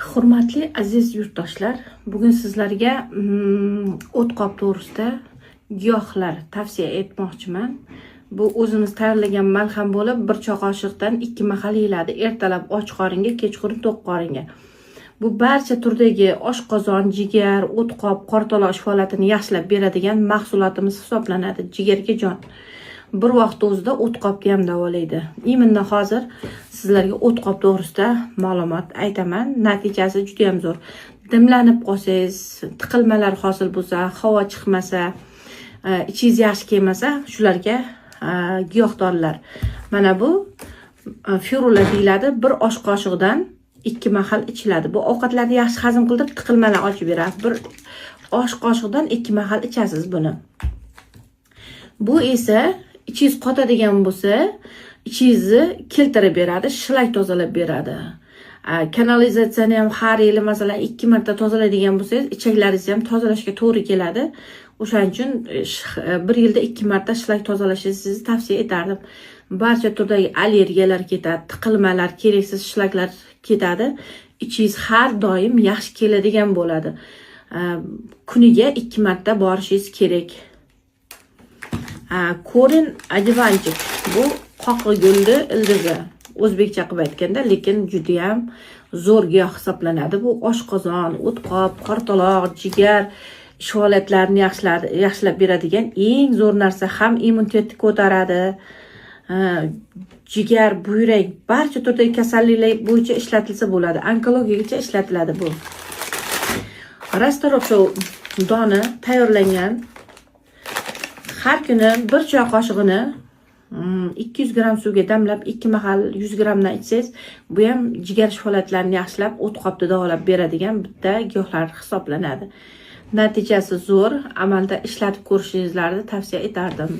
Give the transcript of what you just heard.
Hurmatli aziz yurtdoshlar, bugun sizlarga o'tqop to'g'risida giyohlar tavsiya etmoqchiman. Bu o'zimiz tayyorlagan malham bo'lib, bir choy qoshiqdan 2 mahal yeyiladi. Ertalab och qoringa, kechqurun to'q qoringa. Bu barcha turdagi oshqozon, jigar, o'tqop, qortaloq faoliyatini yaxshilab beradigan mahsulotimiz hisoblanadi. Jigarga jon. Bir vaqt o'zida o'tqopni ham davolaydi. Именно hozir sizlarga o'tqop to'g'risida ma'lumot aytaman. Natijasi juda ham zo'r. Dimlanib qolsangiz, tiqilmalar hosil bo'lsa, havo chiqmasa, ichingiz yaxshi kelmasa, shularga giyoh dorilar. Mana bu ferula deyiladi. Bir osh qoshiqdan 2 mahal ichiladi. Bu ovqatlarni yaxshi hazm qildirib, tiqilmalar ochib beradi. Bir osh qoshiqdan 2 mahal ichasiz buni. Bu esa ichingiz qotadigan bo'lsa, ichingizni keltirib beradi, shlak tozalab beradi. Kanalizatsiyani ham har yili, masalan, 2 marta tozalaydigan bo'lsangiz, ichaklaringizni ham tozalashga to'g'ri keladi. O'shaning uchun bir yilda 2 marta shlak tozalashingizni tavsiya etardim. Barcha turdagi allergiyalar ketadi, tiqilmalar, keraksiz shlaklar ketadi. Ichingiz har doim yaxshi keladigan bo'ladi. Kuniga 2 marta borishingiz kerak. Корень одуванчик, bu qoqigulni ildizi o'zbekcha qilib aytganda, lekin judayam zo'r giyoh hisoblanadi. Bu oshqozon, o'tqop, qortaloq, jigar ish faoliyatlarini yaxshilab beradigan eng zo'r narsa. Ham immunitetni ko'taradi, jigar, buyrak, barcha turdagi kasalliklar bo'yicha ishlatilsa bo'ladi. Onkologiyagacha ishlatiladi bu. Расторопша doni tayyorlangan. Har kuni bir choy qoshig'ini 200 gramm suvga damlab, 2 mahal 100 grammdan ichsangiz, bu ham jigar faoliyatlarini yaxshilab, o'tqopni davolab beradigan bitta giyohlar hisoblanadi. Natijasi zo'r, amalda ishlatib ko'rishingizlarni tavsiya etardim.